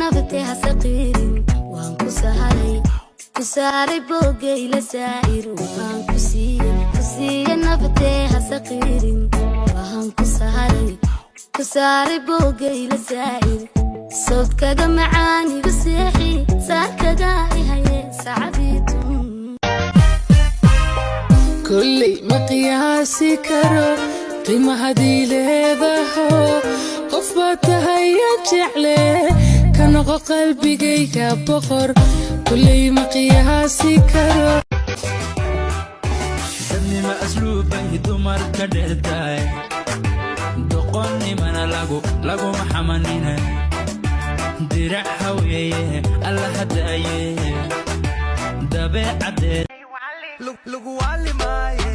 Nafte hasaqiirin, waan ku saharay, ku saaray boogayla saa'ir. Waan ku siiye, ku siiye. Nafte hasaqiirin, waan ku saharay, ku saaray boogayla saa'ir. Sawdkaga macaan igu seexi, saarkaga ihaye sacabiitun. Kolley ma qiyaasi karo qiimahadii leedaho. Qof baa tahaya jecle, ka noqo qalbigayga boqor. Kolley ma qiyaasi karo. Dadnima asluubbay dumarka dheertahay, doqonnimana laguma xamanine. Dirac haweeye alla hadaaye dabeecadeed. Lagu waali maaye.